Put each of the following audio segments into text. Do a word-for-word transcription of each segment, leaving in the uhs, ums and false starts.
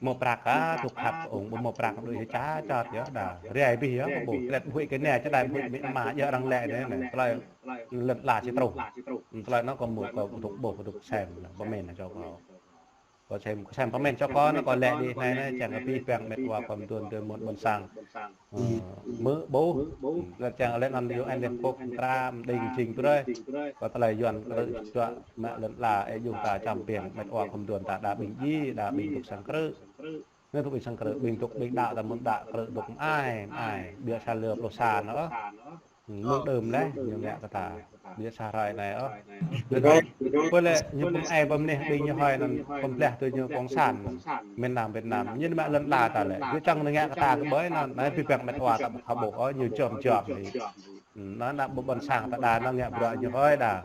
Mâo prăk ă, dŏ khăp ung, ƀu mâo prăk đuaĭ hĭ ča čăt yơh đa. Rai bih yơh, ƀu ƀuh, tret ƀu huĭ kơ anai, čơđai ƀu huĭ mĭ ama yơh arăng lĕ anai, anai. Tơlơi lŏn ala či truh. Tơlơi anŭn kâo mâo kâo dŏ ƀuh, dŏ sem, pơmĭn čô kâo. Kâo sem, sem pơmĭn čô kâo anŭn kâo lĕ đĭ anai anai, čang kơ abih bang met wa kơ mơtuan tơmơ̆n ƀôn sang. Ơ, mơ̆ ƀuh, lĕ čang lĕ anŭn U N Liên Hợp Quốc mơtra mơđing jing brơi. Kơ tơlơi Yuan kơ tơlơi čuă mă lŏn ala ơ jung ta čăm biang met wa kơ mơtuan ta đa ƀing djai, đa ƀing dŏ sang krư̆. Anai dŏ ƀing sang krư̆, ƀing dŏ ƀing đaŏ ta mơ̆n đaŏ krư̆ dŏ mơai, mơai. Biă sa lơ pluh sa anŭn ôh. Mơ̆ng đưm laih, ñu ngă kơ ta. Biă sa hrơi anai ôh. Pơ lĕ ñu pơm ai pơm neh ƀing ñu hơi anŭn pơm blah tui ñu cộng sản. Miền Nam Việt Nam, ñu mă lŏn ala ta lĕ. Ñu čang ñu ngă kơ ta kơ ƀơi anŭn, anai abih bang met wa ta ƀu ƀuh ôh, ñu čom čom hĭ. Anŭn ană ƀôn sang ta đa anŭn ngă bruă ñu hơi đa.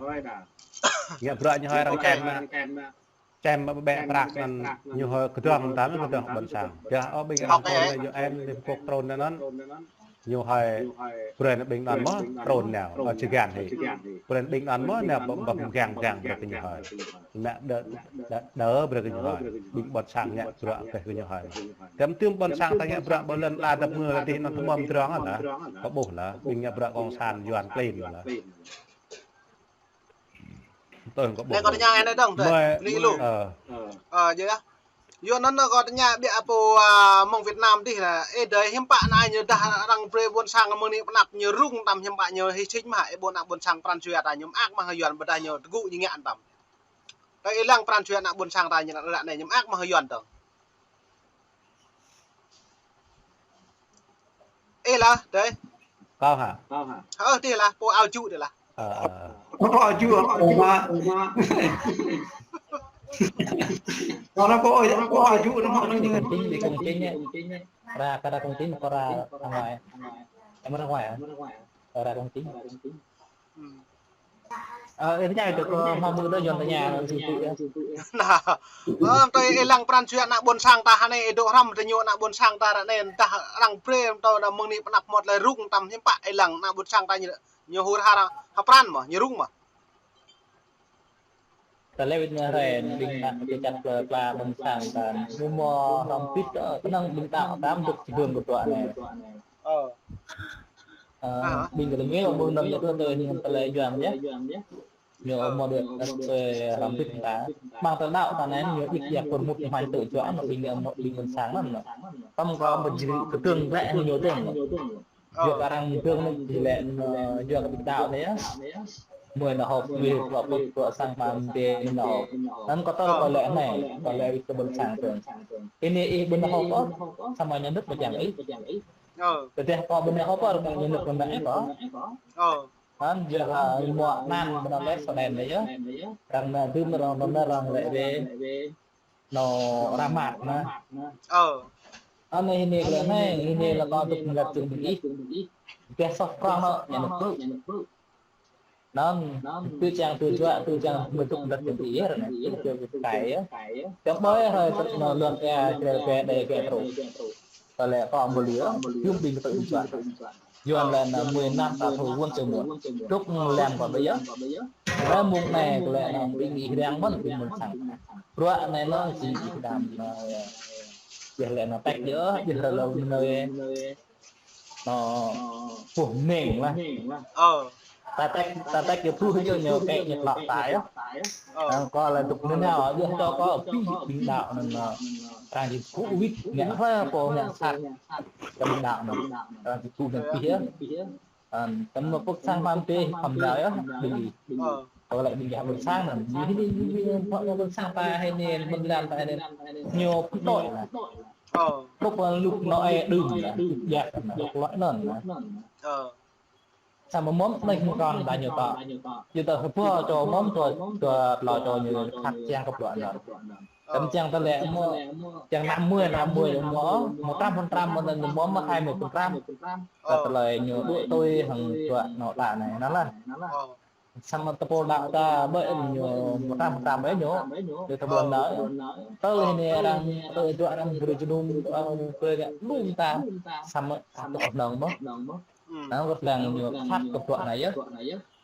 Ngă bruă ñu hơi arăng čem mă. Čem mă bĕ prăk anŭn ñu hơi kơdŏng ta mă kơdŏng ƀôn sang. Yơh, ơ ƀing arăng trŭn anai U N Liên Hợp Quốc trŭn anŭn. Ñu hơi brơi anŭn ƀing anŭn mơ̆ trŭn nao, ơ, či găn hĭ. Brơi anŭn ƀing anŭn mơ̆ nao ƀơ̆ng ƀơ̆ng gang gang brơi kơ ñu hơi. Mă đơ, đơ, đơ brơi kơ ñu hơi. Ƀing ƀôn sang ngă bruă kơ ñu hơi. Tơm tơm ƀôn sang ta ngă bruă ƀơi lŏn ala dăp mơ̆ tih anŭn tơmơ̆m drong anŭn. Kâo ƀuh lah, ƀing ngă bruă cộng sản Yuan klin lah. Tơl kâo ƀuh. Anai kâo tơña anai dơ̆ng, tơl. Mơi, bơni lu. Ơ. Ơ, yơh. Yua anŭn kâo tơña biă pô, a, mơ̆ng Việt Nam dih lah. Ơ, đơi hiư̆m pă anai ñu dah arăng brơi ƀôn sang mơ̆ng anai pơnăp ñu rŭng tăm hiư̆m pă ñu hĭ sĭt mă, ơ, ƀôn ană ƀôn sang Pran Jua ta ñu mơak mă Yuan ƀôdah ñu tơgŭ ñu ngă tăm. Tơl ih lăng Pran Jua ană ƀôn sang ta ñu ră anai ñu mơak mă Yuan tơ̆ng. Ih lah, dơi. Kâo hă? Ơ, dih lah, pô ao ju dih lah. Ơ, ơ. Pô ao ju, pô ma. Kâo anŭn pô, pô ao ju anŭn mơ̆ anŭn ñu. Công chính, đi công chính nhé. Ra, kơ ra công chính, kơ ra, ra ngoài. Em ra ngoài hả? Kơ ra công chính. Ơ, ơ, tơña kơ kâo hmâo mơ̆ đơi Yuan tơña, sư tử yơh. Nah, ơ, tơl ih lăng Pran Jua ană ƀôn sang ta hơnai, ih dŏ hrăm tơ ñu ană ƀôn sang ta ră anai, dah arăng brơi tơl anŭn mơ̆ng anai pơnăp mơ̆t lĕ rŭng tăm hiư̆m pă ih lăng ană ƀôn sang ta ñu, ñu hur har hơpran mơ̆, ñu rŭng mơ̆. Tơlơi wĭt ñu hrơi, ƀing ta kơ čăt plơi pla ƀôn sang ta, ñu mơ̆ hrăm pit, ơ, kơnơ̆ng ƀing ta tam dŏ či bơ̆ng kơ bruă anai. Ơ. Ơ, ƀing kơ tơmil ƀu năn ñu tui tơlơi hiam tơlơi Yuan yơh. Ñu mơ̆ đuaĭ tơlơi hrăm pit ta. Mơ̆ng tơlơi đaŏ ta anai ñu ih yă pơrmut mơ̆n tơlơi Yuan, mơ̆ ƀing, mơ̆ ƀing ƀôn sang anŭn. Tăm kâo mơ̆ jri kơtơ̆ng glaĭ ñu tơ̆ng. Yua kơ arăng tơ̆ng anai jing lĕ, ơ, yua kơ ƀing đaŏ anai yơh. Mơi nao họp, mơi họp, họp, họp, sang mă mơ̆n nao họp. Anŭn kâo tơl kâo lĕ anai, kâo lĕ wĭt kơ ƀôn sang tơ̆ng. Anai ih ƀu nao họp ôh, samơ̆ ñu nao họp mơ̆ čang ih. Ơ. Tơdah kâo ƀu nao họp ôh, kâo ñu nao họp mơ̆ ih kâo. Ơ. Anŭn yua kơ mơ̆ anăn ƀu nao lĕ sa đen anai yơh. Arăng nao dưm arăng nao arăng lĕ wĕ. Nao rơmat anŭn. Ơ. Anai hĭ anai kơ lĕ anai, hĭ anai lĕ kâo dŏ ngă tơ̆ng ƀing ih. Biă soh prong anŭn, ñu nao họp. Anŭn, tui čang tui juă, tui čang mơ̆ dŏ ngă tơ̆ng ƀing ih anai, tui čang tui kai yơh. Čang ƀơi hrơi tơ̆ anŭn lŏn ea, črel pe đe ke truh. Tơlơi kâo ƀu liơ, yum ƀing tơ̆ juă. Yuan lĕ anŭn mười năm ta thu wơ̆n tơmơ̆n. Dŏ lăm kâo ƀơi yơh. Ơ mơ̆ng anai kơ lĕ anŭn ƀing ih răng mơ̆n ƀing ƀôn sang. Bruă anai anŭn či ih đam anŭn. Yơh lĕ anŭn tĕk yơh, yơh rơlâo anŭn. Anŭn, puh mơ̆ng lah. Ơ. Ta tĕk, ta tĕk yơh puh yơh ñu kĕ ñu tlŏk ta yơh. Ơ. Anŭn kâo lĕ dŏ anŭn nao, yơh čô kâo pi ƀing đaŏ anŭn, anŭn. Arăng či kơkuh wĭt, ngă hrơi pô ngă sat. Kơ ƀing đaŏ anŭn. Arăng či kơkuh anŭn pi yơh. Ơ, tơm anŭn pơ̆k sang mă mơ̆n tih, khŏm đaŏ yơh, ƀing ih. Ơ. Kâo lĕ ƀing ih ƀôn sang anŭn. Ñu hĭ anai, ñu hĭ anai, ƀôn sang ta hĭ anai, ƀôn lan ta hĭ anai. Ñu pơtoi lah. Ơ. Dŏ pơ lŭk anŭn ơ đưm lah, dŏ jak anŭn, dŏ lŏk anŭn lah. Ơ. Samơ̆ mơ̆n anai hĭ kâo đa ñu ta. Ñu ta hơpă čô mơ̆n čô, čô tlâo čô ñu khăp čang kơ bruă anŭn. Tơm čang tơlơi mơ̆, čang năm mươi, năm mươi ñu mơ̆, một trăm phần trăm mơ̆n ñu mơ̆, mơ̆ hai mươi phần trăm. Kơ tơlơi ñu dŏ tui hăng bruă anŭn đa anai, anŭn lah. Samơ̆ tơpul đaŏ ta ƀơi ñu một trăm phần trăm ƀơi ñu. Ñu tơpul đaŏ. Tơl hĭ anai arăng, tơl juă arăng brơi jơnum, arăng brơi ngă lum ta. Samơ̆ ta tŏ nong mơ̆. Arăng kơt lăng ñu khăp kơ bruă anai yơh.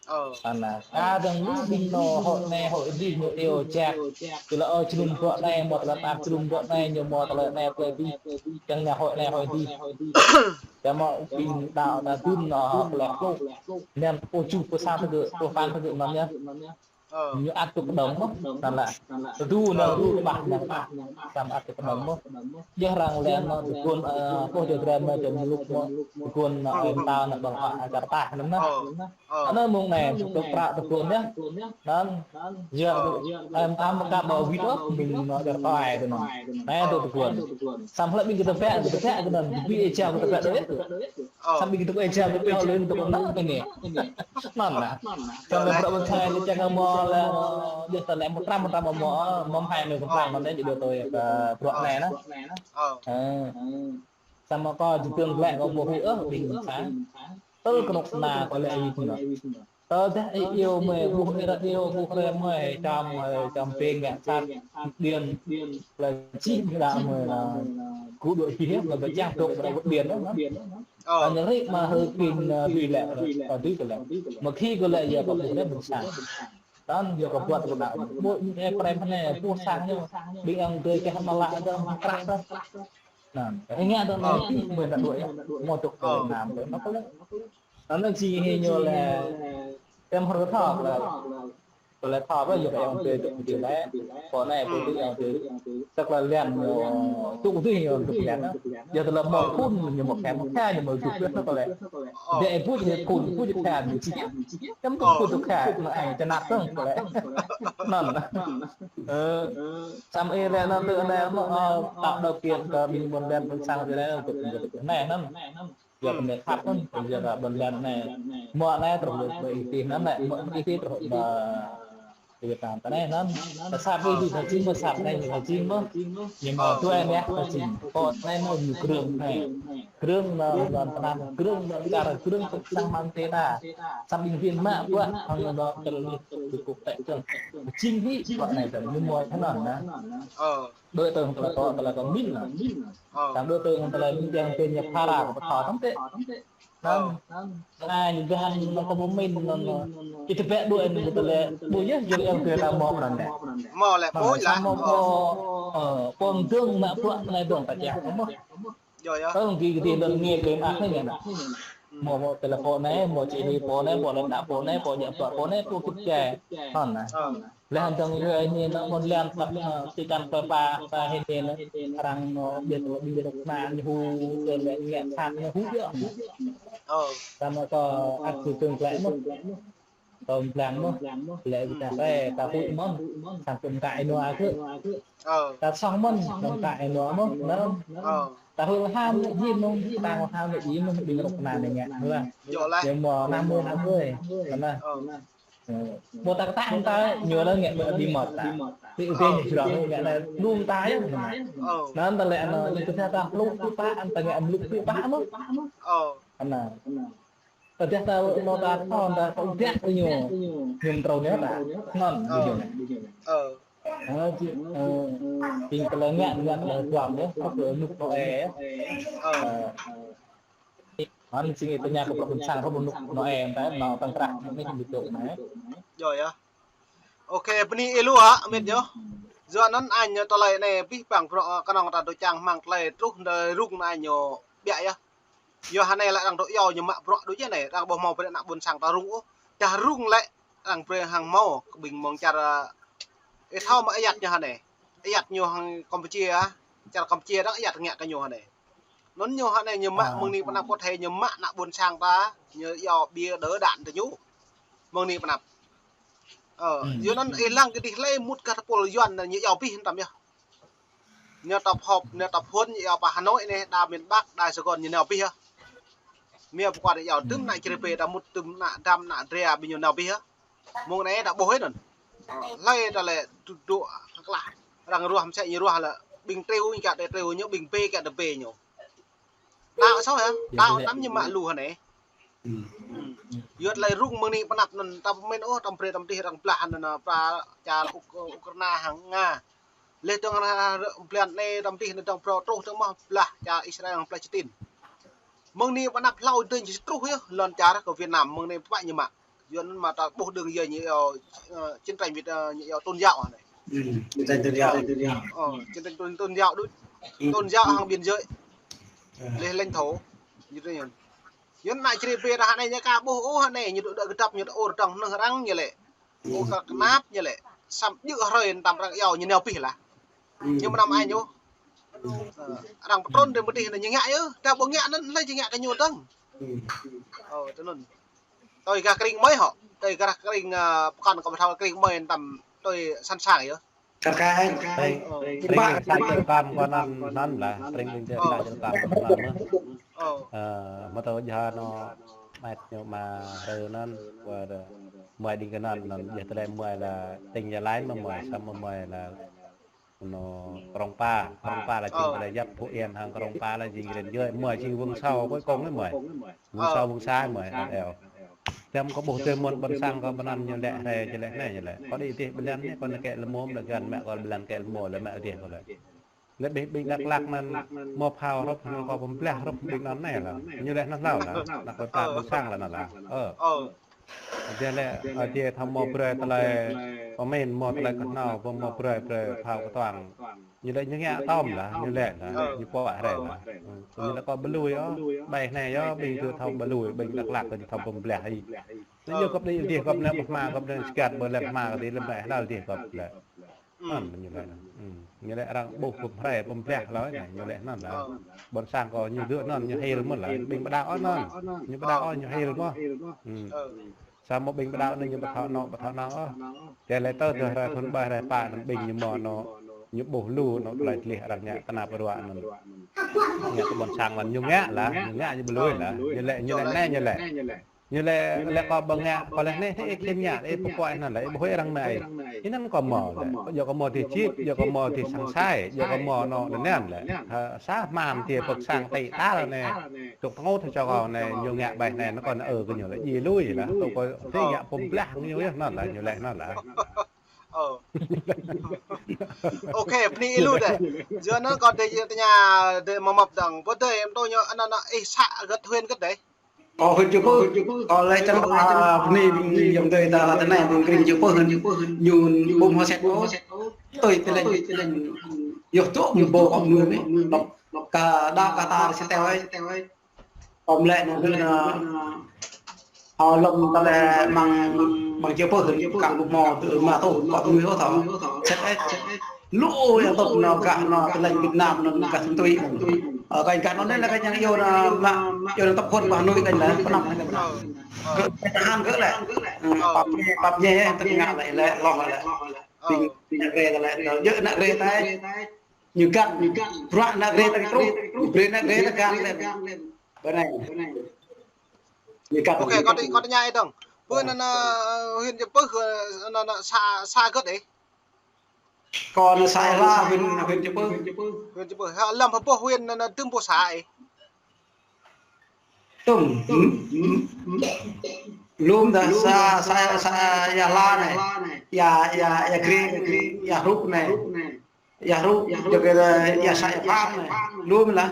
Ơ. Anŭn, kah dơ̆ng lu ƀing nô hŏ anai hŏ adih ñu iâu jak. Tơlơi ơ jơnum bruă anai, hmâo tơlơi mơak jơnum bruă anai, ñu hmâo tơlơi anai tơlơi adih. Kiăng ñu hŏ anai hŏ adih. Čang mơ̆ ƀing đaŏ ta dŭm nô hŏ tơlơi pluh. Anŭn pluh tơjuh, pluh sa tơgơ̆, pluh păn tơgơ̆ anŭn yơh. Ơ. Ñu ăt tŭ kơđŏm mơ̆n, anŭn lĕ. Tơdu anŭn ru kơƀah anŭn kơƀah. Samơ̆ ăt tŭ kơđŏm mơ̆n. Yua arăng lĕ anŭn tơguan, ơ, pluh jơdran anŭn jơnum luk mơ̆n. Tơguan anŭn ơ ta anŭn ƀơ̆ng hŏ ačar tah anŭn. Ơ. Ơ. Anŭn mơ̆ng anai, tŭ prăk tơguan yơh. Anŭn, yua, ơ, em tam mơ̆ng kơ ƀă wĭt ôh, ƀing anŭn ačar tah ai tui anŭn. Anai tŭ tơguan. Samơ̆ lĕ ƀing kơ tơbiă, kơ tơbiă kơ anŭn, ƀu ƀu ih čang kơ tơbiă đôč yơh. Ơ. Samơ̆ ƀing kơ tơbiă čang kơ tơbiă lĕ tŭ kơnăl anai. Anŭn lĕ. Samơ̆ lĕ bruă ƀôn sang lĕ čang hmâo lĕ, yua tơlơi mơtrăm mơtrăm hmâo, mơ̆ng hai anai mơtrăm anŭn yơh djơ̆ tui kơ bruă anai anŭn. Ơ. Ơ. Samơ̆ kâo jing tơlơi kâo ƀu huĭ ôh ƀing sang. Tơl kơnuk kơna kâo lĕ wĭt anŭn. Tơdah ih iâu mơi, ƀuh ih ră iâu, ƀuh ră mơi, čăm, čăm ping ngă sat, điện, lĕ čih đa mơi anŭn. Kơ dŏ čih, lĕ ƀu čang tŭk ƀu điện anŭn. Ơ. Anŭn rĭ mă hơi pin, ơ, dui lĕ, ơ, dui kơ lĕ. Mă khi kơ lĕ yua kơ ƀuh lĕ ƀôn sang. Anŭn yua kơ bruă tơlơi anŭn. Ƀu, ơ, prem anai, ƀuh sang ñu. Ƀing ang dơi kơ hmâo lă dơ̆ng, krah dơ̆ng. Anŭn, ih ngă dơ̆ng anai, ih mơi anŭn đuaĭ yơh. Hmâo tŭk tơlơi anŭn, tơlơi anŭn kơ lĕ. Anŭn či hĭ ñu lĕ, tem hơr thâo lĕ. Tơlơi thâo ƀă yua kơ yang tơi tŭk tơlơi. Pô anai, pô tui yang tơi. Tơl lĕ lĕ ñu, tŭk tui ñu tŭk lĕ anŭn. Yua tơlơi hmâo phun, ñu hmâo khe, hmâo khe, ñu hmâo tŭk lĕ anŭn kơ lĕ. Dêh ih pŭ ñu phun, pŭ ñu khe, ñu či. Tem tŭk phun tŭk khe, anŭn ai, čơnat dơ̆ng kơ lĕ. Anŭn. Ơ. Samơ̆ ih lĕ anŭn tơ anai, ơ, tạo điều kiện kơ ƀing ƀôn lan ƀôn sang ih lĕ, tŭk, tŭk anai anŭn. Yua kơ mĕt khăp anŭn, yua kơ ƀôn lan anai. Hmâo anai truh yua kơ ih tih anŭn lĕ, hmâo ih tih truh ƀă Việt Nam ta anai anŭn. Ta sat ih tih ta jing mơ̆, sat anai ta jing mơ̆. Ñu hmâo dua anai ta jing. Pô anai hmâo ñu krơ̆ng anai. Krơ̆ng anŭn, anŭn ta anŭn, krơ̆ng anŭn čar, krơ̆ng tŭk sang mơ̆ng tơlơi ta. Samơ̆ ƀing Việt mă ƀuă, hăng anŭn tơlơi tŭk tŭk tĕ tơ̆ng. Jing hĭ, pô anai ta ñu hmâo anŭn anŭn. Ơ. Đối tượng tơlơi kâo, tơlơi kâo min anŭn. Ơ. Samơ̆ đối tượng tơlơi min yang tơi ñu phara kơ pơthâo tăm tĕ. Anŭn. Ơ. Anai ñu dah anŭn kâo pơmin anŭn. Ih tơbiă đuaĭ anŭn tơlơi ƀu yơh, yua yang tơi ta hmâo anŭn lĕ. Hmâo lĕ, anŭn ƀu lĕ, lah. Samơ̆ pô, ơ, pô dơ̆ng mă bruă anai dơ̆ng ta čang hmâo. Yơh, yơh. Tơl kơ kơ tơlơi ngă kơ mă anai ngă anŭn. Hmâo, hmâo tơlơi pô anai, hmâo či hĭ pô anai, hmâo lĕ đa pô anai, hmâo ñă bruă pô anai, pô kit čai. Anŭn anŭn. Lĕ hăng dơ̆ng yua anai anŭn ƀôn lan ta, ơ, tơkan pơpă ta hĭ anŭn, arăng anŭn, ƀiă tơlơi ƀing dŏ kơna ñu hŭ, tơlơi ngă sat ñu hŭ yơh. Ơ. Samơ̆ kâo ăt tŭ tơ̆ng klĕ mơ̆n. Kâo blang mơ̆n. Lĕ ta rai, ta huĭ mơ̆n. Samơ̆ kâo ƀu ngă ih nua kơ. Ơ. Ta soh mơ̆n, kâo ƀu ngă ih nua mơ̆n. Anŭn. Ơ. Ta huĭ lĕ hăng lĕ jing mơ̆n, ta hăng lĕ jing mơ̆n, ƀing dŏ kơna anai ngă. Anŭn lah. Yơh lah. Ñu hmâo năm mươi năm mươi. Anŭn lah. Ơ. Ơ. Ƀu ta kơtang ta, ñu lĕ ngă ƀu đĭ mơ̆ ta. Tui ih tơi ñu jrong ngă anai lŭm ta yơh. Ơ. Anŭn ta lĕ anŭn, ñu tơdah ta hluh tui pă, anŭn ta ngă mlŭk tui pă mơ̆n. Ơ. Anŭn. Tơdah ta nô ta thâo, ta thâo ƀiă tui ñu. Ñu mơtrâo ñu ta. Anŭn, ơ, ƀu ñu. Ơ. Ơ, či, ơ, ƀing tơlơi ngă, ngă tơlơi duăm yơh, khŏm tơlơi rơnŭk Nôê yơh. Ơ. Ơ. Anŭn či ngă tơña kơ bruă ƀôn sang, khŏm rơnŭk Nôê, ta nô tăng krah, anai či ƀu tŭ anai. Yơh, yơh. Ôkê, bơni ih lu hă, mĕt yơh. Yua anŭn añ ñu tơlơi anai, abih bang bruă, ơ, kơnơ̆ng ta dŏ čang hmang tơlơi truh, tơlơi rŭng anai ñu ƀiă yơh. Yua hơnai lĕ arăng dŏ iâu ñu mă bruă đôč yơh anai, arăng ƀu hmâo brơi ană ƀôn sang ta rŭng ôh. Čah rŭng lĕ arăng brơi hăng hmâo, kơ ƀing mơ̆ng čar, ơ, ih thâo mơ̆ ayăt ñu hơnai. Ayăt ñu hăng Kampuchia, čar Kampuchia arăng ayăt ngă kơ ñu hơnai. Anŭn ñu hơnai ñu mă mơ̆ng anai pơ anăp kơ thâo ñu mă ană ƀôn sang ta, ñu iâu ƀiă đơ đan tơ ñu. Mơ̆ng anai pơ anăp. Ơ, yua anŭn ih lăng kơ dih lĕ mŭt kơ tơpul Yuan anŭn ñu iâu abih tăm yơh. Ñu tơp họp, ñu tơp huôn, ñu iâu pơ Hà Nội anai, đa miền Bắc, đa Sài Gòn ñu nao abih yơh. Mia pơkŏn ñu iâu tơm ană Čư̆ Rơbê, đa mŭt tơm ană Dăm, ană Drea, ƀing ñu nao abih yơh. Mơ̆ng anai ta ƀuh anŭn. Hlơi ta lĕ dŏ, dŏ hơklah. Arăng ruah mơsĕ ñu ruah lĕ. Ƀing triu ñu kiăng tơ triu ñu, ƀing bê kiăng tơ bê ñu. Đaŏ soh yơh, đaŏ tăm ñu mă lu hơnai. Yua tơlơi rŭng mơ̆ng anai pơ anăp anŭn ta pơmĭn ôh, tăm brơi tăm tih arăng blah anŭn, ơ, pra čar Uk-, Ukraina hăng Nga. Leh dơ̆ng arăng blah anai tăm tih anŭn dơ̆ng phrâo truh dơ̆ng mơ̆ blah čar Israel hăng Palestine. Mơ̆ng anai pơ anăp hlâo dơ̆ng či truh yơh, lŏn čar kơ Việt Nam mơ̆ng anai pơpă ñu mă. Yua anŭn mă ta ƀuh đương yơh ñu yua, ơ, chiến tranh Việt, ơ, ñu yua tôn giáo hă anai. Ư, chiến tranh tôn giáo. Ơ, chiến tranh tôn, tôn giáo đôč. Tôn giáo hăng biên giới. Ơ. Leh lãnh thổ. Ñu tui anŭn. Yua anŭn ană čri pê ta hă anai ñu ka ƀuh ôh hă anai ñu tŭ đa kơdăp ñu tŭ ôr tơng nơh arăng ñu lĕ. Ôh ka kơnap ñu lĕ. Samơ̆ djơ̆ hrơi tăm arăng yua ñu nao pih lah. Ư. Ñu mơnam ai ñu. Ơ, arăng pơtrŭn dêh mơdih anai ñu ngă yơh. Ta ƀu ngă anŭn lĕ či ngă kơ ñu tơng. Ơ, tui anŭn. Tui gah Krĭng Mơi hŏ. Tui gah Krĭng, ơ, pơkŏn kơ ƀu thâo Krĭng Mơi tăm tui sẵn sàng yơh. Kar kaĭ. Tring, ơ, tring sa čơkăm kơ anŭn, anŭn lah. Tring ƀing tơ sa čơkăm kơ anŭn mơ̆n. Ơ. Ơ, mơ̆ tơ jơh anŭn, mĕt ñu mă hrơi anŭn, wơ̆t mơi đing kơ anŭn, anŭn jơh tơlơi mơi lah, tring Gia Lai mơ̆ mơi, samơ̆ mơi lah, anŭn Krông Pa, Krông Pa lah jing tơlơi djăp Phú Yên hăng Krông Pa lah jing rên jơi, mơi jing Vương Sâu, cuối cùng mơi. Mơ̆ng sa mơ̆ng sa mơi, eo. Tăm kơ ƀuh tơ mơ̆n ƀôn sang kơ ƀơnăn ñu lĕ hrơi, ñu lĕ anai, ñu lĕ. Kơ đĭ tih bơnăn anai, kơ anai kĕ lơmô, lĕ găn mă kơ bơnăn kĕ lơmô, lĕ mă tih kơ lĕ. Lĕ ƀing, ƀing Dak Lak anŭn, hmâo phao hrup, hmâo kơ pơblah hrup, ƀing anŭn anai lah. Ñu lĕ anŭn hlâo lah. Anŭn kơ ta ƀôn sang lah anŭn lah. Ơ. Ơ. Adih lĕ, adih thâo hmâo brơi tơlơi, pơmĭn hmâo tơlơi kơhnâo, hmâo brơi, brơi phao kơtuang. Ñu lĕ ñu ngă tơm lah, ñu lĕ lah, ñu pơ̆ hrơi lah. Ư, ñu lĕ kơ ƀu lui ôh, ƀai anai yơh, ƀing tơ thâo ƀu lui, ƀing Dak Lak tơ thâo pơblah hĭ. Ñu yua gơ̆p anai, dih gơ̆p anai, pơhma gơ̆p anai, sơkăt ƀơi lĕ pơhma kơ dih lĕ ƀai hlâo dih gơ̆p lĕ. Anŭn ñu lĕ. Ư, ñu lĕ arăng ƀuh pơhrơi pơblah hlâo anai, ñu lĕ anŭn lah. Ƀôn sang kơ ñu dưi anŭn, ñu hil mơ̆n lah, ƀing ƀu đaŏ anŭn. Ñu ƀu đaŏ ñu hil mơ̆n. Ư. Samơ̆ ƀing ƀu đaŏ anŭn ñu ƀu thâo anŏ, ƀu thâo anŏ ôh. Tơl lĕ tơ tơ hrơi thun ƀai hrơi pă anŭn ƀing ñu hmâo anŏ, ñu ƀuh lu anŏ tơlơi tlih arăng ngă tơnap ruă anŭn. Ngă kơ ƀôn sang anŭn ñu ngă lah, ñu ngă ñu ƀu lui lah. Ñu lĕ, ñu lĕ anai ñu lĕ. Ñu lĕ, lĕ kơ ƀu ngă, kơ lĕ anai, ih khĭn ngă, ih pơkŏ anŭn lĕ, ih ƀu huĭ arăng anai. Ih anŭn kơ hmâo lĕ, yua kơ hmâo dih čĭp, yua kơ hmâo dih sang sai, yua kơ hmâo anŏ anŭn lĕ. Hă, sa hmam dih pơ̆k sang tĭ tal anai. Tŭk tơngô thâo čô kâo anai, ñu ngă ƀai anai, anŭn kơ anŭn ơ kơ ñu lĕ, djai lui lah. Tŭk kơ thĭ ngă pơblah ñu yơh anŭn lah, ñu lĕ anŭn lah. Ơ. Ôkê, bơni ih lu dêh. Yua anŭn kâo dêh tơña dêh mơ̆ mơ̆p dơ̆ng. Ƀu dêh em tơ ñu anŭn anŭn ih să hơget huyện hơget dêh? Kâo huyện Chư Pư. Kâo lĕ čang, a, bơni ƀing ayŏng adơi ta tơ anai ƀing Krĭng Chư Pư huyện. Ñu ƀu hmâo sĕt ôh. Tui tơlơi. Yua tŭ mơ̆ ƀu kơ mơnuih anai. Lăp, lăp kơ đa kơ ta sĕt ôh. Ôm lĕ anŭn, anŭn, ơ, lŏm tơlơi mơ̆ng, mơ̆ng Chư Pư, kang ƀu hmâo tơ mă tŭ, kơ mơnuih ôh thâo. Sĕt ĕt, lu yang tŭ anŭn gah anŭn tơlơi Việt Nam anŭn gah tui. Ơ, kơ gah anŭn anai lah kơ yang yua anŭn mă, yua anŭn tŭ phun ƀơi Hà Nội kơ anŭn, pơnăm anŭn. Gơ̆, tahan gơ̆ lĕ. Ơ, pap ñe, pap ñe, tơlơi ngă lĕ, lĕ, lŏh lĕ. Ƀing, ƀing ană rê ta lĕ, yua ană rê ta. Ñu găn, bruă ană rê ta truh, ñu brơi ană rê ta găn lĕ. Bơnai. Ñu găn. Ôkê, kâo tơ-, kâo tơña ih dơ̆ng. Ơ. Ƀơi anŭn, anŭn, huyện Chư Pư, anŭn, anŭn, să, să hơget ih? Kâo anŭn să Ia Hla, huyện, huyện Chư Pư. Huyện Chư Pư. Hă, lăm hơpŏh huyện anŭn, anŭn, tơm pô să ih? Tơm. Lŏm dah să, să, să Ia Hla anai. Ia, Ia, Ia Krê, Ia Hrŭ anai. Ia Hrŭ, jơ̆ kơ Ia Sa Ia Pham anai. Lŏm lah.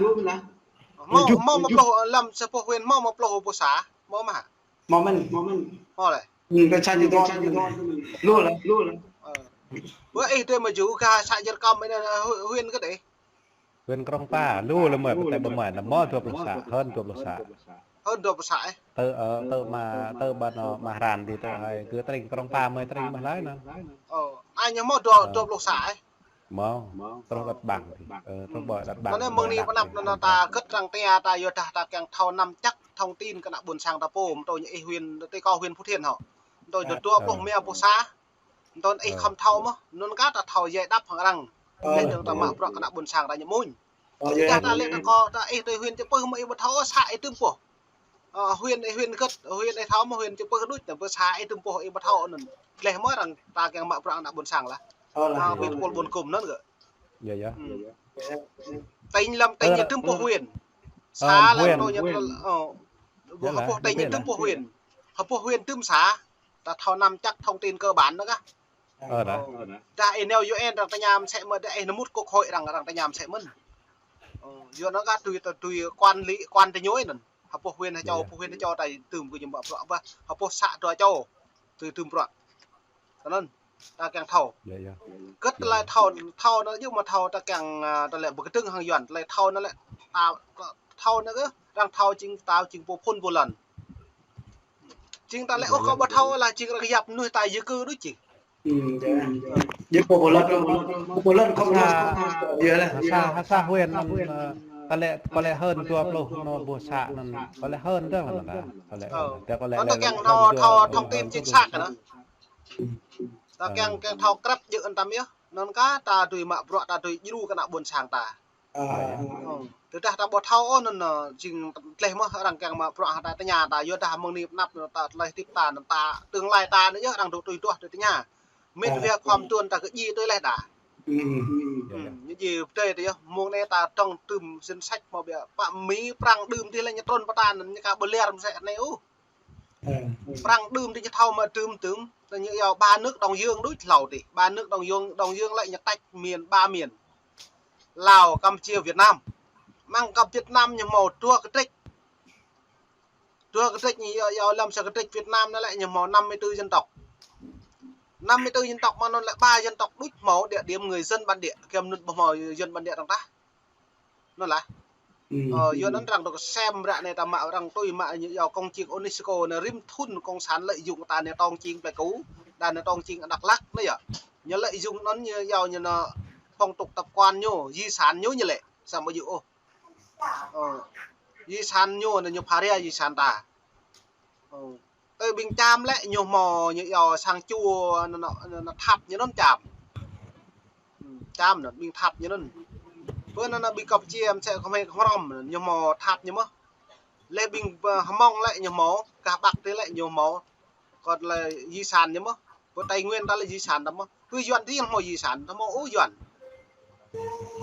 Hmâo, hmâo mă pluh, lăm sa boh huyện hmâo mă pluh boh să, hmâo mơ̆? Hmâo mơ̆n. Hmâo lĕ. Ư, kơ să ñu dŏ mơ̆n. Lŏm lah. Ơ. Ƀơi ih tơ mơ̆ yua kơ să Jrkăm anai, hu-, huyện hơget ih? Huyện Krông Pa, lu lăm mơi, pơtê ƀơi mơi, anŭn hmâo dua pluh să, hơn dua pluh să. Hơn dua pluh să ih? Tơ, ơ, tơ mă, tơ ƀă anŭn mă hrăn dih tơ hai, kơ tring Krông Pa mơi tring mă hlơi anŭn. Ơ, anai ñu hmâo dua, dua pluh să ih? Hmâo, truh đăt ƀăng dih. Ơ, truh ƀơi đăt ƀăng. Anŭn anai mơ̆ng anai pơ anăp anŭn ta hơget arăng tơña ta yua dah ta kiăng thâo năm chắc thông tin kơ ană ƀôn sang ta pô, mơ̆ tơ ñu ih huyện, tơ kâo huyện Phú Thiện hŏ. Mơ̆ tơ dua pluh rơma boh să. Anŭn ih khŏm thâo mơ̆, anŭn kơ ta thâo djai đăp hăng arăng. Ơ. Lĕ dơ̆ng ta mă bruă kơ ană ƀôn sang ta ñu mơ̆n. Ơ, ih dah ta lĕ ta kơ ta ih tơ huyện Chư Pư mơ̆ ih ƀu thâo să ih tơm pô. Ơ, huyện ih huyện hơget, huyện ih thâo mơ̆ huyện Chư Pư đôč, ta ƀu să ih tơm pô ih ƀu thâo anŭn. Lĕ mơ̆ arăng ta kiăng mă bruă kơ ană ƀôn sang lah. Ơ, lah. Ơ, ƀing tơpul ƀôn kŭm anŭn kơ. Yơh, yơh. Ư. Tỉnh lăm tỉnh ñu tơm pô huyện. Ơ, să lăm huyện. Anŭn ñu, ơ, hơpŏh tỉnh ñu tơm pô huyện. Hơpŏh huyện tơm să. Ta thâo năm chắc thông tin cơ bản anŭn kơ. Ơ, dah. Dah ih nao U N arăng tơña mơsĕ mơ̆n, dah ih nao mŭt quốc hội arăng, arăng tơña mơsĕ mơ̆n. Ơ, yua anŭn kơ tui, tui, tui quản lý, quản tơ ñu anŭn. Hơpô huyện hơčâo, hơpô huyện hơčâo ta tơm kơ ñu mă bruă ƀă. Hơpô să dua čô. Tui tơm bruă. Tơ anŭn, ta kiăng thâo. Kơ tơlơi thâo, thâo anŭn yơh mă thâo ta kiăng, a, tơlơi pơkơdơ̆ng hăng Yuan, tơlơi thâo anŭn lĕ, ta, thâo anŭn kơ, arăng thâo jing ta jing pô phŭn pô lŏn. Jing ta lĕ ôh kơ ƀu thâo lah jing arăng yap mơnuih ta yơh kơ đôč jing. Yơh pô pô lŏn, pô pô lŏn khŏm sa, sa huyện anŭn, ơ, tơlơi, tơlơi hơn dua pluh anŭn ƀuh sa anŭn, tơlơi hơn dơ̆ng anŭn ta, tơlơi hơn. Tơlơi ta kiăng thâo, thâo thông tin chính xác anŭn. Ta kiăng, kiăng thâo krăp jơ̆ anŭn tăm yơh. Anŭn kơ ta dưi mă bruă, ta dưi djru kơ ană ƀôn sang ta. Tơdah ta ƀu thâo ôh anŭn, ơ, jing tơlơi mơ̆ arăng kiăng mă bruă hăng ta tơña ta, yua dah mơ̆ng anai pơ anăp anŭn ta tơlơi hơdip ta anŭn ta, tương lai ta anŭn yơh arăng dŏ tui duah tui tơña. Mĭt wia khua mơtuan ta kơ djai tui leh đa. Ñu djai pơdơi tơ yơh, mơ̆ng anai ta dŏng tơm danh sách mơ̆ biă pă Mi Prăng đưm dih lĕ ñu trŭn pơ ta anŭn ñu ka ƀu ler mơsĕ anai ôh. Prăng đưm dih ñu thâo mă đưm đưm, tơ ñu yua ba nước Đông Dương đôč hlâo dih. Ba nước Đông Dương, Đông Dương lĕ ñu tách miền, ba miền. Lào, Campuchia, Việt Nam. Mơ̆ng kơ Việt Nam ñu hmâo dua kơdrĕč. Dua kơdrĕč ñu yua, yua lăm sa kơdrĕč Việt Nam anŭn lĕ ñu hmâo năm mươi tư dân tộc. Năm mươi tư dân tộc mơ̆ anŭn lĕ ba dân tộc đôč hmâo địa điểm người dân bản địa, kiăng anŭn ƀu hmâo dân bản địa dơ̆ng tah. Anŭn lah. Ơ, yua anŭn arăng dŏ kơsem ră anai ta mă arăng tui mă ñu yua công chức UNESCO anŭn rĭm thŭn cộng sản lợi dụng ta anai tong čing Pleiku, đa anai tong čing Dak Lak anŭn yơh. Ñu lợi dụng anŭn ñu yua ñu anŭn phong tục tập quán ñu, di sản ñu ñu lĕ, samơ̆ ƀu djơ̆ ôh. Ơ, di sản ñu anŭn ñu pha rai di sản ta. Ơ, tơ ƀing Čam lĕ ñu hmâo ñu yua sang čua anŭn, anŭn, anŭn tháp ñu anŭn Čam. Čam anŭn ƀing tháp ñu anŭn. Pơ anŭn ƀing Campuchia mơsĕ Khmer Krom ñu hmâo tháp ñu mơ̆. Leh ƀing, ơ, Hmông lĕ ñu hmâo, gah Bắc dih lĕ ñu hmâo. Kơ tơlơi di sản ñu mơ̆. Pơ Tây Nguyên ta lĕ di sản ta mơ̆. Pơ Yuan dih hmâo di sản, ta hmâo ôh Yuan.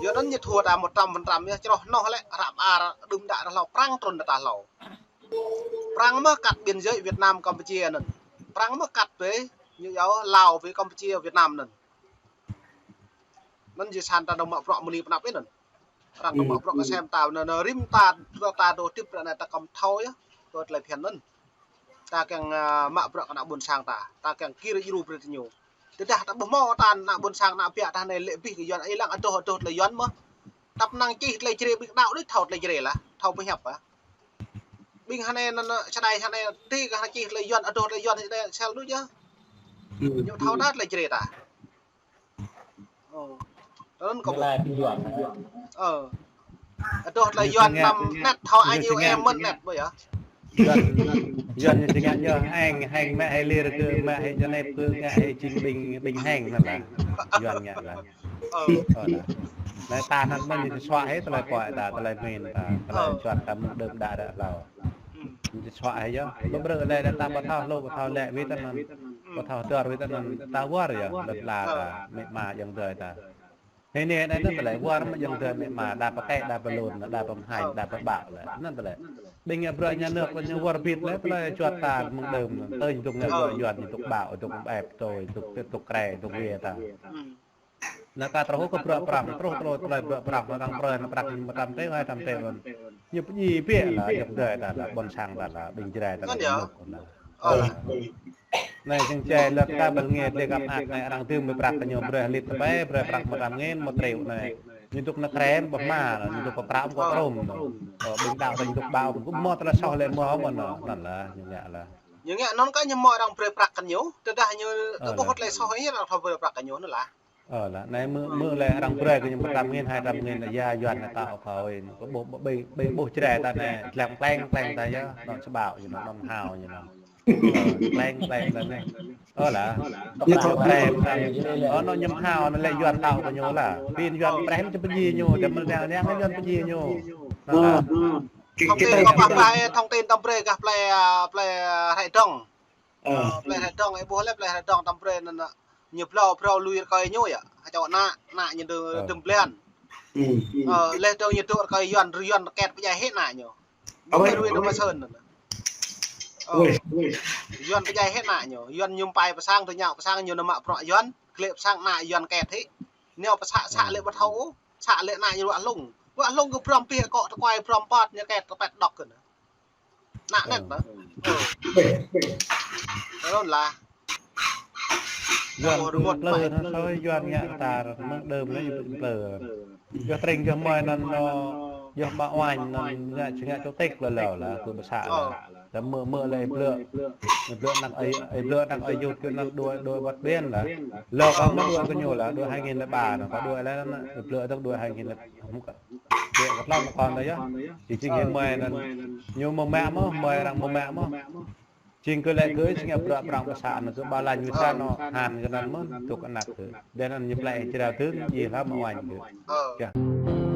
Yua anŭn ñu thua ta một trăm phần trăm yơh, čroh noh lĕ, ră ar, đưm đă ră hlâo, Prăng trŭn ta hlâo. Prăng mơ̆ kăt biên giới Việt Nam Campuchia anŭn. Prăng mơ̆ kăt bĕ, ñu yua Lào với Campuchia Việt Nam anŭn. Anŭn di sản ta dŏng mă bruă mơ̆ng anai pơ anăp anŭn. Arăng dŏng mă bruă kơsem ta, anŭn, anŭn rĭm ta, ta dŏ hơdip ră anai ta khŏm thâo yơh, kơ tơlơi phiăn anŭn. Ta kiăng, a, mă bruă kơ ană ƀôn sang ta, ta kiăng kir djru brơi tơ ñu. Tơdah ta ƀu hmâo ta ană ƀôn sang ană biă ta anai lĕ abih kơ Yuan, ih lăng adoh, adoh tơlơi Yuan mơ̆. Tăp năng čih tơlơi Jrai ƀing đaŏ đôč thâo tơlơi Jrai lah, thâo pơhiăp ah. Ƀing hơnai anŭn, anŭn, čơđai hơnai, ti kơ hơnai čih tơlơi Yuan, adoh tơlơi Yuan, čơđai sel đôč yơh. Ñu thâo đa tơlơi Jrai ta. Ơ. Tơl anŭn kơ ƀuh. Ơ. Adoh tơlơi Yuan năm net, thâo ai ñu em mơ̆n net ƀơi yơh. Yuan, Yuan ñu ngă ñu heng, heng mă hai lir kơ mă hai Genep kơ ngă hai jing ƀing, ƀing heng anŭn lah. Yuan ngă lah. Ơ. Ơ lah. Anai ta anŭn mơ̆n ñu suaĭ hai tơlơi pơhiăp ta, tơlơi min ta, tơlơi juăt ta mơ̆ng đưm đă ră hlâo. Ñu suaĭ hai yơh. Ƀu brơi lĕ ta ƀu thâo hlô, ƀu thâo lĕ wĭt anŭn. Ƀu thâo dơr wĭt anŭn. Ta wơr yơh, lŏn ala ta, amĭ ama ayŏng adơi ta. Hai anai anai anŭn tơlơi wơr mơ̆ ayŏng adơi amĭ ama, đa pơkĕ, đa pơlŭn, đa pơmơhañ, đa pơƀă lĕ. Anŭn tơlơi. Ƀing ngă bruă nhà nước ñu wơr bĭt lĕ, tơlơi juăt ta mơ̆ng đưm, tơl ñu dŏ ngă bruă Yuan, ñu dŏ ƀă, dŏ ĕp, dŏ, dŏ, dŏ krê, dŏ wê ta. Anŭn ta truh kơ bruă Prăng, truh, truh, tơlơi bruă Prăng, mơ̆ng Prăng, Prăng, mơtam tê, hai tam tê anŭn. Ñu pơdjai biă lah, ayŏng adơi ta lah, ƀôn sang ta lah, ƀing Jrai ta lah, ñu lah. Ơ lah. Anai jing čai lăt ka ƀing ngă tơlơi kăp ak anai arăng tơm brơi prăk kơ ñu brơi lit tơpai, brơi prăk mơtam ngăn, một triệu anai. Ñu dŏ nao krem, ƀu hmâo, ñu dŏ kơ krăm, kơ krôm. Ơ, ƀing đaŏ ta ñu dŏ ƀâo, kơ mơ̆ tơlơi soh lĕ mơ̆ mơ̆n anŭn, anŭn lah, ñu ngă lah. Ñu ngă anŭn kơ ñu mơ̆ arăng brơi prăk kơ ñu, tơdah ñu, ơ, ƀu hơt tơlơi soh anai arăng thâo brơi prăk kơ ñu anŭn lah. Ơ lah, anai mơ̆, mơ̆ lĕ arăng brơi kơ ñu mơtam ngăn, hai tam ngăn, yua Yuan anai ta ôh khơi, kơ ƀuh, ƀuh, ƀuh, ƀuh Jrai ta anai, kleng, kleng, kleng ta yơh, anŭn sơƀaŏ ñu anŭn, anŭn hao ñu anŭn. Ơ, kleng, kleng ta anai. Ơ lah. Ñu thâo krem ta. Ơ, anŭn ñu hao, anŭn lĕ Yuan đaŏ kơ ñu lah. Pin Yuan preh ñu pơdjai ñu, tơdah mơ̆ng anai, anai Yuan pơdjai ñu. Anŭn lah. Thông tin kơ ƀah ƀah, thông tin tơm brơi gah plei, a, plei, a, Hrĕ Dŏng. Ơ, plei Hrĕ Dŏng, ih ƀuh lĕ plei Hrĕ Dŏng tơm brơi anŭn, anŭn. Ñu blâo, blâo lui rơkơi ñu yơh. Hơčâo ană, ană ñu dŏ, ơ, tơm blan. Ơ, leh dơ̆ng ñu dŏ rơkơi Yuan, Yuan kĕt pơdjai hĭ ană ñu. Ƀu kơ rui dơ̆ng mă sơn anŭn. Ơ. Yuan pơdjai hĭ ană ñu. Yuan ñu pai pơ sang, tơña pơ sang ñu nao mă bruă Yuan, glĕ pơ sang ană Yuan kĕt hĭ. Ñu pơsă, să lĕ ƀu thâo ôh, să lĕ ană ñu ruă hlung. Ruă hlung kơ brŏm pih akŏ tơkuai brŏm pơt ñu kĕt tơpĕt đŏk kơ anŭn. Nă net ƀă. Ơ. Ƀĕ, ƀĕ. Tơlơi lah. Yuan kơ plơ, tơlơi Yuan ngă ta, mơ̆ng đơm lĕ plơ. Yua tring yua mơi anŭn, yua ƀă oanh anŭn ngă, či ngă čô tĕk lơ lơ lah, kơ pơsă lah. Tơdah mơ̆, mơ̆ lĕ ih blơ̆. Ih blơ̆ anăk ơi, ih blơ̆ anăk ơi yut kơ anŭn đuaĭ, đuaĭ wăt ƀiên lah. Lơ kâo mơ̆ đuaĭ kơ ñu lah, đuaĭ hai nghìn lẻ ba anŭn, kâo đuaĭ lĕ anŭn, ih blơ̆ tơ̆ng đuaĭ hai nghìn lĕ, đuaĭ kơ tlâo mơ̆ kâo anŭn yơh. Či jing hĭ mơi anŭn, ñu mơ̆ mă mơ̆, mơi arăng mơ̆ mă mơ̆. Jing kơ lĕ kơ jing bruă prăng pơsă anŭn kơ ƀă lanh wĭt sa anŭn, han kơ anŭn mơ̆n, tŭk anăk kơ. Đen anŭn ñu plĕ jrao tơ̆ng, jing hlăm mă oanh kơ. Yơh.